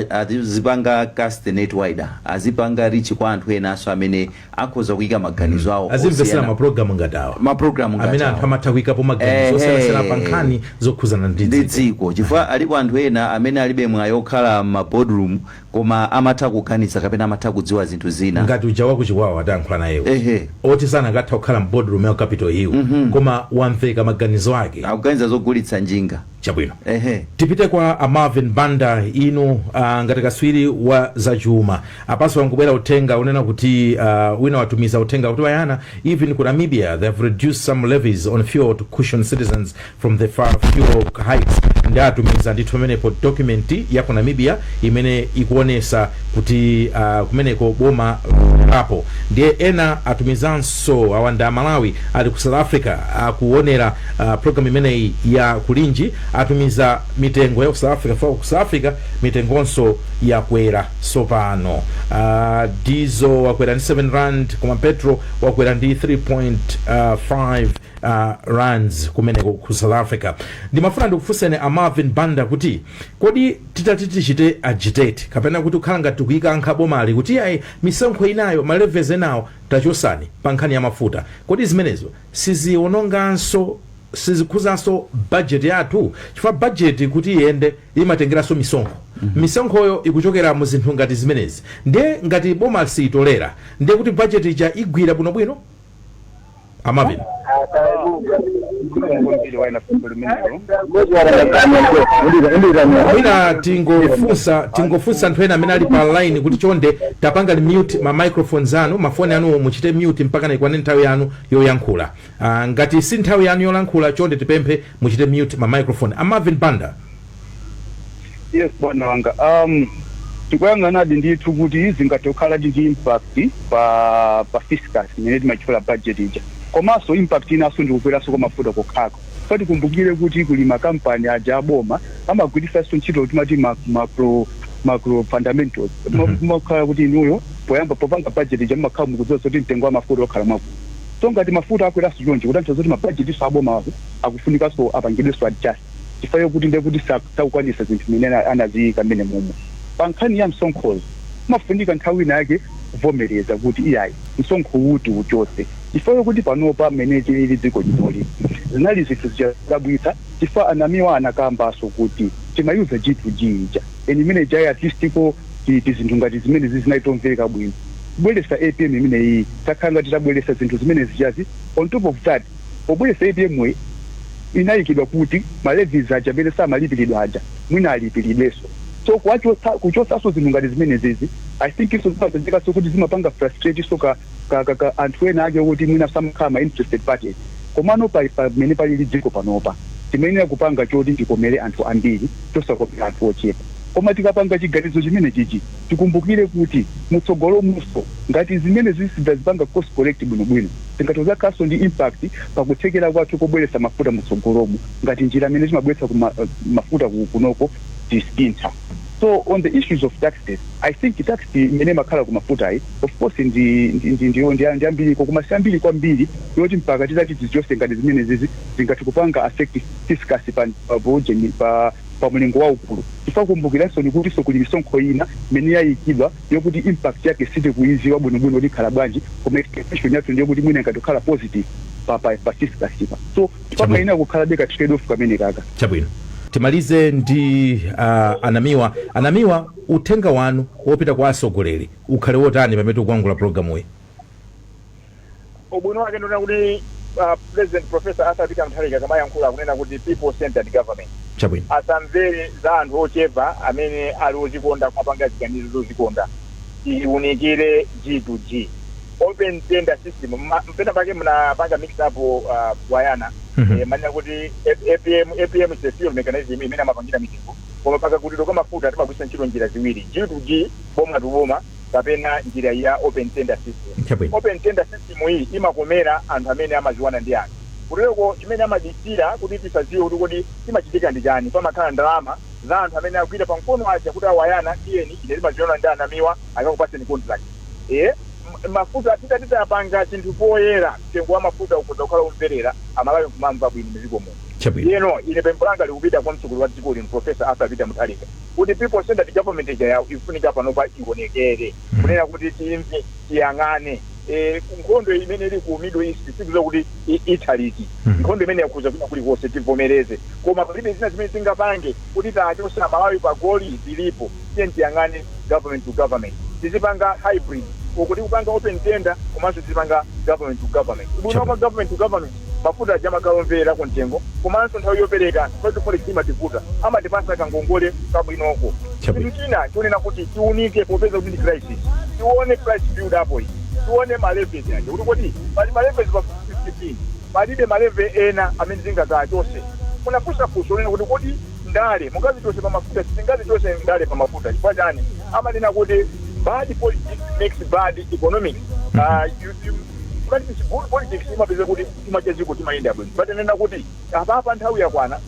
Azipanga cast the net wider, azipanga reach kwa anthu enanso amene akhoza kuyika maganizo awo Azimvesera osiyana. Mapulogalamu ngati awa Mapulogalamu ngati amene awa. Anthu amatha kuyikapo maganizo osiyanasiyana pa nkhani zokhuzana ndi ndi dziko. Dziko, chifukwa alipo anthu ena amene alibe mwayi okhala ma boardroom koma amatha kuganiza kapena amatha kudziwa zinthu zina. Ngati uja wakuchiwawa atayankhula nayewo oti sanakatha kukhala m'boardroom ya Capitol Hill, koma wamveka maganizo ake. Akuganiza zogulitsa njinga. Chabwino. Ehe. Tipite kwa a Marvin Banda. Inu ngati kaswiri wa zachuma, apanso wangubwera uthenga unena kuti wina watumiza uthenga kuti wayana, even ku Namibia they have reduced some levies on fuel to cushion citizens from the far fuel hikes. Ndi atumiza ndithu pamenepo document ya ku Namibia imene ikuonesa kuti kumeneko boma apo. Ndiye ena atumizanso, awa ndi Amalawi ali ku South Africa akuonera program imeneyi ya Kulinji, atumiza mitengo ya ku South Africa. Ku South Africa mitengonso yakwera sopano. Diesel wakwera ndi 7 rand, koma petrol wakwera ndi 3.5 rands kumeneko ku South Africa. Ndimafuna ndikufunseni a Marvin Banda kuti kodi titati tichite agitate kapena kuti kukhala ngati tikuyikankha bomali kuti ayi, misonkho inayo, ma levies enawo tachosani pa nkhani ya mafuta, kodi zimenezo siziononganso, sizikhuzanso budget yathu? Chifukwa budget kuti iyende imatengeranso misonkho. Misonkhoyo ikuchokera mu zinthu ngati zimenezi. Ndiye ngati boma siyitolera, ndiye kuti budget ija igwira bwinobwino, a Marvin? Kwambiri waina funso limenelo. Mwina tingofunsa anthu ena amene ali pa line kuti chonde tapanga mute ma microphones anu, mafoni anu muchite mute mpaka ikwane nthawi yanu yoyankhula. Ngati si nthawi yanu yolankhula, chonde tipemphe muchite mute ma microphone. A Marvin Banda. Yes, bwana wanga, tikuyang'anadi ndithu kuti zingatokhala ndi impact pa fiscus imene timachitula budget ija, komanso impact inanso ndikukweranso kwa mafuta kokhako. So tikumbukire kuti kuli makampani aja aboma amagwiritsanso ntchito timati macro fundamentals. Makhala kuti inuyo poyamba popanga budget ija mmakhala mukudziwa kuti mtengo wa mafuta okhala mwakuti. So ngati mafuta akweranso chonchi, kutanthauza kuti mabudget aboma akufunikanso apangidwenso adjust, chifukwa kuti ndiye kuti sakukwanisa zinthu zimene anaziyika mmene momwe. Pa nkhani ya msonkhozo, mafunika nthawi ina yake kuvomereza kuti iyayi, msonkho uti uchotse, chifukwa kuti panopa mmene chilili dziko linoli zinali zinthu zichadabwitsa, chifukwa anamiwa anakambanso kuti timayuza G2G ija, eni imene ijayi at least iko tizinthu ngati zimene zinayitomveka bwino. Kubweresa APM imeneyi, takhala ngati tabweresa zinthu zimene zichazi. On top of that, pobweresa APM iyi inayikidwa kuti ma levies aja amene samalipiridwa aja mwina alipiridwenso. So kuchotsanso zinthu ngati zimene zizi, I think iso zimapezekanso kuti zimapanga frustrate so ka anthu ena ake kuti mwina samakhala ma interested parties. Komano pamene palili dziko panopa, timayenera kupanga choti tikomere anthu ambiri, tosakomera anthu ochepa. Koma tikapanga chiganizo chimene chichi, tikumbukire kuti mutsogolo muso ngati zimene zisizipanga course correct bwinobwino, tingatozakhaso ndi impact pakuthekera kwathu kobweretsa mafuta mutsogolomo, ngati njira imene timabweretsa mafuta kunoko tisintha. So on the issues of taxes, I think tax imene imakhala ku mafutayi, of course, ndi ambiriko, koma si ambiri kwambiri yoti mpaka titati tizichose ngati zimene zizi zingathe kupanga affect fiscus pa mlingo waukulu, chifukwa kumbukiranso ni kutinso kuli misonkho ina imene yayikidwa yokuti impact yake sitikuiziwa bwinobwino kuti ikhala bwanji, koma expectation yathu ndiyo kuti mwina ingatokhala positive pa fiscus pa. So pamayenera kukhala ka trade off kamene kaka. Chabwino, timalize ndi Anamiwa. Anamiwa, uthenga wanu wopita kwa atsogoleri ukhale wotani pamene tikukwangula programuyi? Ubwino wake ndona kuti President Professor Arthur Peter Mutharika kamayankhula kunena kuti people centered government. Asamvere za anthu ochepa amene ali ozikonda kumapanga ziganizo zozikonda. Tiunikire G to G, open tender system. Mpena pake mnapanga mix up, wayana. Manena kuti APM, APM is a fuel mechanism imene amapangira mitengo, koma pakagulidwe kwa mafuta timagwiritsa ntchito njira ziwiri: G to G, boma to boma, kapena njira ya open tender system. Open tender system iyi imakomera anthu amene amaziwana ndi anthu kutereko. Chimene amadisira kuti tisadziwe kuti kodi chimachitika ndi chani, pamakhala ndalama za anthu amene agwira pamkono aja kuti awayana, tiyeni, ine timaziona ndi Anamiwa, akakupaseni contract. Mafuta titapanga chinthu poyera, mtengo wa mafuta ukhoza kukhala umverera, Amalawi nkumamva bwino mdziko muno. Yeno ine pempho langa likupita kwa mtsogoleri wa dziko lino, Professor Arthur Peter Mutharika, kuti people centered government ija yawo ifunika panopa ionekere, kunena kuti timve, tiyang'ane. Nkhondo imene ili ku Middle East sikuza kuti itha liti. Nkhondo imene yakhuza kwina kulikonse, tivomereze, koma palibe zina zimene tingapange kuti tachotsa Malawi pa goli zilipo. Tiye tiyang'ane government to government, tizipanga hybrid uku tikupanga open tender, komanso tizipanga government to government. Ubwino wa government to government, mafuta aja amakhalomvera kumtengo, komanso nthawi yopereka pati forex imativuta, amatipasa kangongole kabwinoko. Chinthu china chonena kuti tiunike, popeza kuti ndi crisis, tione price build up iyi, tione ma levies aja kuti kodi pali ma levies pa 15, palibe ma levy ena amene tingakachose. Kunafunsafunsa onena kuti kodi ndale mungazichose pa mafuta? Sitingazichose ndale pa mafuta. Chifukwa chani? Amanena kuti bad politics makes bad economics. You practice good politics, imapeza kuti chuma cha dziko chimayenda bwino. Patanena kuti apapa nthawi yakwana,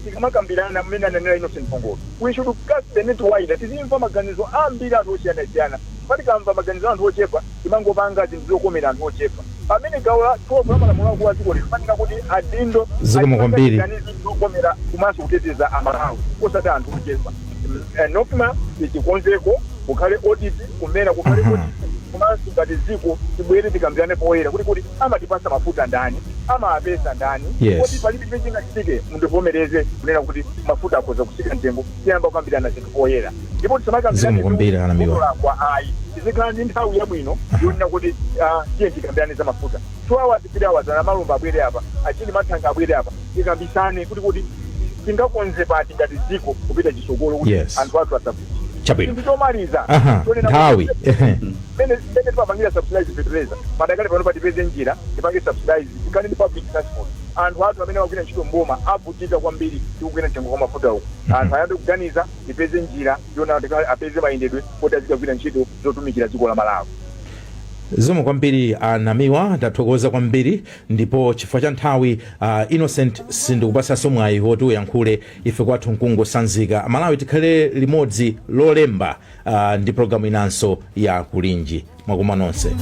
tikamakambirana mmene ananena Innocent Pongolo, we should cast the net wider, tizimva maganizo ambiri anthu osiyanasiyana. Patikamva maganizo anthu ochepa, timangopanga zinthu zokomera anthu ochepa, pamene gawo la 12 la malamulo akulu a dziko lino limanena kuti adindo Zikomo kwambiri. ziganizo zokomera komanso kuteteza Amalawi, osati anthu ochepa. NOCMA tichikonzeko, kukhale audit kumene kukhale audit, komanso ngati dziko tibwere tikambirane poyera kuti amatipasa mafuta ndani, amapesa ndani? Kuti palibe chimene chingachitike, mundivomereze kunena kuti mafuta akhoza kusika mtengo tiyamba kukambirana zinthu poyera, ndipo Zikomo kwambiri, Anamiwa. kwa ayi, tizikhala ndi nthawi yabwino yonena kuti tiye tikambirane za mafuta 2 hours, 3 hours, ana Malumba abwere apa, achini Mathanga abwere apa, tikambisane kuti tingakonze pati ngati dziko kupita chisogolo kuti anthu athu asavutike. Chinthu chomaliza chonena Nthawi. kuti mene timapangira subsidize fertilizer, padakale pano patipeze njira tipange subsidize, tikhale ndi public transport. Anthu athu amene akugwira ntchito mboma avutika kwambiri tikukwera mtengo kwa mafuta uku. Anthu ayambe kuganiza, tipeze njira yona apeze mayendedwe kuti azikagwira ntchito zotumikira dziko la Malawi. Zikomo kwambiri, Anamiwa, tathokoza kwambiri. Ndipo chifukwa cha nthawi, Innocent, sindikupasanso mwayi woti uyankhule. Ife kwathu nkungosanzika. Malawi, tikhale limodzi Lolemba ndi programu inanso ya Kulinji. Mwakuma nonse.